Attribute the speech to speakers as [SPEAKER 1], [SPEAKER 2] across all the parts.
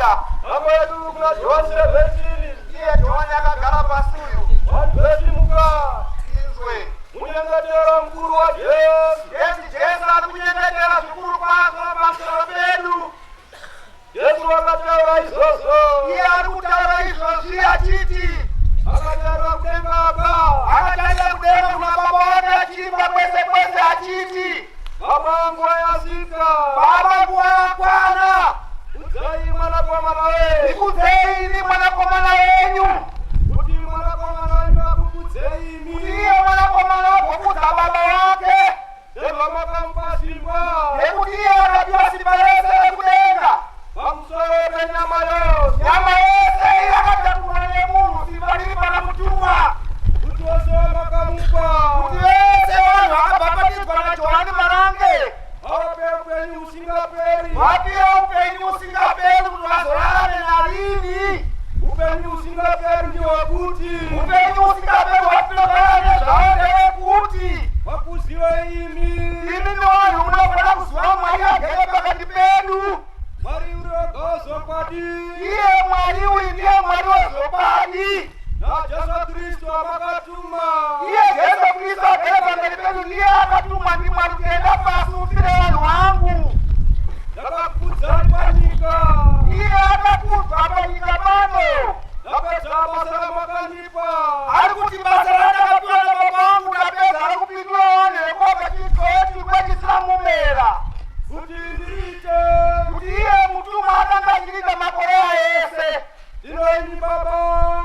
[SPEAKER 1] Kudenga.
[SPEAKER 2] Mambo yedu kuna Johani 17.
[SPEAKER 1] Iye Johani akagara pasi uyu.
[SPEAKER 2] 1 verse muka.
[SPEAKER 1] Inzwe.
[SPEAKER 2] Munyengetero mukuru waJesu.
[SPEAKER 1] Yesu Jesu ari kunyengetera zvikuru kwazvo pamusoro pedu.
[SPEAKER 2] Jesu akataura izvozvo.
[SPEAKER 1] Iye ari kutaura izvozvi achiti
[SPEAKER 2] Akatarira kudenga aka.
[SPEAKER 1] Akatarira kudenga kuna Baba wake achiimba kwese kwese achiti,
[SPEAKER 2] Baba, nguva yasvika.
[SPEAKER 1] Baba, nguva yakwana.
[SPEAKER 2] Kudzai mwanakomana wenyu.
[SPEAKER 1] Ndikudzei ini mwanakomana wenyu.
[SPEAKER 2] Kuti mwanakomana wenyu akukudzei imi.
[SPEAKER 1] Kuti iye mwanakomana agokudza Baba wake.
[SPEAKER 2] Sezvamakamupa simba.
[SPEAKER 1] Nekuti iye akapiwa simba rese rekudenga.
[SPEAKER 2] Pamusoro penyama yose.
[SPEAKER 1] Nyama yese yakatakurwa nemunhu, simba riri pana mutumwa.
[SPEAKER 2] Kuti vose vamakamupa.
[SPEAKER 1] Kuti vese vanhu vakabhapatidzwa naJohani Marange.
[SPEAKER 2] Vape upenyu husingaperi.
[SPEAKER 1] Vapiwe upenyu husingaperi kuti vazorarame narini.
[SPEAKER 2] Upenyu husingaperi ndehwekuti.
[SPEAKER 1] Upenyu husingaperi hwatinotaura nezvawo ndewekuti.
[SPEAKER 2] Vakuzive imi.
[SPEAKER 1] Imi vanhu munofanira kuziva Mwari agere pakati pedu.
[SPEAKER 2] Mwari uri wega wezvokwadi.
[SPEAKER 1] Iye Mwari uyu ndiye Mwari wezvokwadi.
[SPEAKER 2] NaJesu Kristu wamakatuma.
[SPEAKER 1] Iye Jesu Kristu agere pamberi pedu ndiye akatumwa ndiMwari kuenda pasi ufire vanhu vangu.
[SPEAKER 2] Ndakakukudzai panyika.
[SPEAKER 1] Iye akakudzwa panyika pano.
[SPEAKER 2] Ndapedza basa ramakandipa.
[SPEAKER 1] Ari kuti basa randakapiwa nababa vangu ndapedza, ari kupindura vanhu vekubva chitoti kwechisina mumera.
[SPEAKER 2] Kuti ndiriite.
[SPEAKER 1] Kuti iye mutumwa akanga achiriita makore aya ese.
[SPEAKER 2] Zvino imi Baba.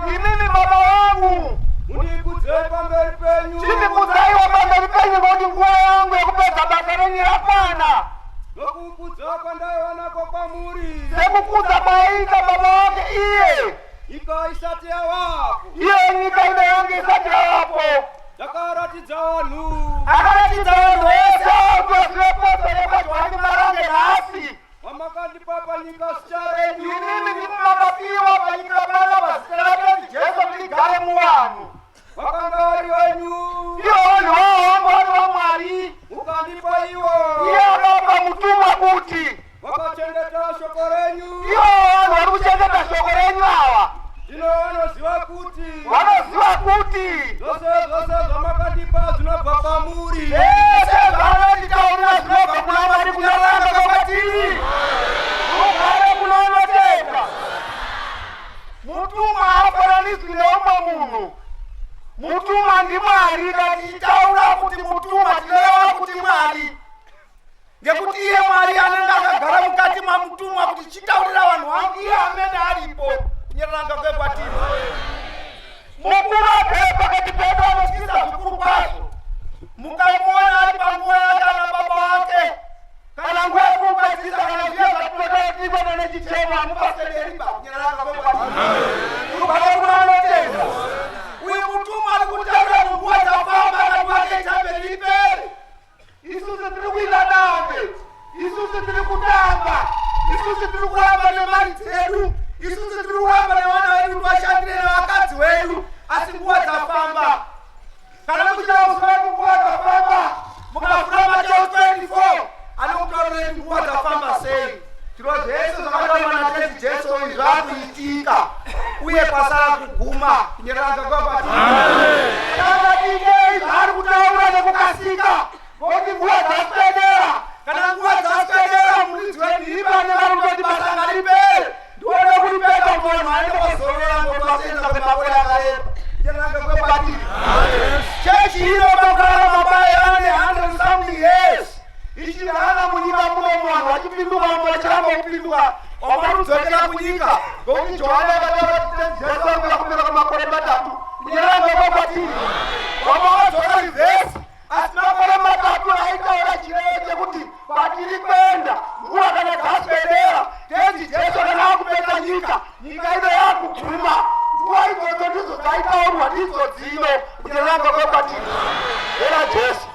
[SPEAKER 1] Imimi Baba vangu.
[SPEAKER 2] Mundikudzei pamberi penyu.
[SPEAKER 1] Chindikudzaiwo pamberi penyu ngokuti nguva yangu yekupedza basa renyu yakwana.
[SPEAKER 2] Nokukudza kwandaiva nako kwamuri.
[SPEAKER 1] Sekukudza kwaiita Baba wake iye.
[SPEAKER 2] Nyika isati yavapo.
[SPEAKER 1] Iye nyika ino yange isati yavapo.
[SPEAKER 2] Ndakaratidza vanhu.
[SPEAKER 1] Akaratidza vanhu vese kuti vazive poso yekwaJohani Marange nhasi.
[SPEAKER 2] Vamakandipa panyika zita renyu.
[SPEAKER 1] Inini ndimi makapiwa panyika pano pazita rake Jesu kuti rigare muvanhu.
[SPEAKER 2] Vakanga vari venyu.
[SPEAKER 1] Ivo vanhu vavo vari vaMwari.
[SPEAKER 2] Mukandipa ivo.
[SPEAKER 1] Iye akapa mutumwa kuti
[SPEAKER 2] Vakachengeta shoko renyu.
[SPEAKER 1] Ivo vanhu vari kuchengeta shoko renyu ava.
[SPEAKER 2] Zvino vanoziva kuti.
[SPEAKER 1] Vanoziva kuti.
[SPEAKER 2] Zvose zvose zvamakandipa zvinobva kwamuri.
[SPEAKER 1] Zvese zvavanotitaurira zvinobva kuna Mwari kunyarara kwatiri. Rugare kunonotenda. Mutumwa haafananidzwi neumwe munhu. Mutumwa ndiMwari. Kana tichitaura kuti mutumwa, tinoreva kuti Mwari. Ngekuti iye Mwari anenge akagara mukati mamutumwa kuti chitaurira vanhu vangu, iye amene aripo kunyararanga kwekwatiri. Mukuru agere pakati pedu anotyisa zvikuru kwazvo. Mukamuona ari panguva yake ana Baba wake, kana nguva yekumubatsirisa kana zviya zvatinotaura nechichemo, hamupasederiba kunyararanga kwekwatiri. Rugare kunanotenda. Uyu mutumwa ari kutaura munguva dzafamba akati wake chambe ripere. Isusu tiri kuita dambe, isusu tiri kutamba, isusu tiri kuramba nemari dzedu, isusu tiri kuramba nevana vedu kuti vashandire nevakadzi vedu, asi nguva dzafamba. Kana muchida kuziva kuti nguva dzafamba, mukavhura Mateo 24 anokutaurirai kuti nguva dzafamba sei. Zviro zvese zvakataurwa naTenzi Jesu izvi zvakuitika uye kwasara kuguma kunyaranga kwakwatiri. Kana tiitei zvaari kutaura nekukasika ngokuti nguva dzaswedera. Kana nguva dzaswedera, muridzi wenhimba anenge ari kutoti basa ngaripere, ndione kuripedza kuti vanhu vaende kozorora ngokuti vasenza kwemakore akareba. Kunyaranga kwekwatiri. Chechi ino pakurarama kwayo ane 100 something years ichigara munyika muno, vanhu vachipinduka, vamwe vachiramba kupinduka, vamwe vari kudzokera kunyika ngokuti Johani akataura kuti Jesu ari kuuya kumira kwemakore 3. Kunyaranga kwekwatiri. Vamwe vakadzoka reverse, asi makore 3 aitaura chirevo chekuti kwatiri kuenda, nguva kana dzaswedera, Tenzi Jesu kana akupedza nyika, nyika ino yakuguma. Nguva idzodzo ndidzo dzaitaurwa, ndidzo dzino. Kunyaranga kwekwatiri. Era Jesu.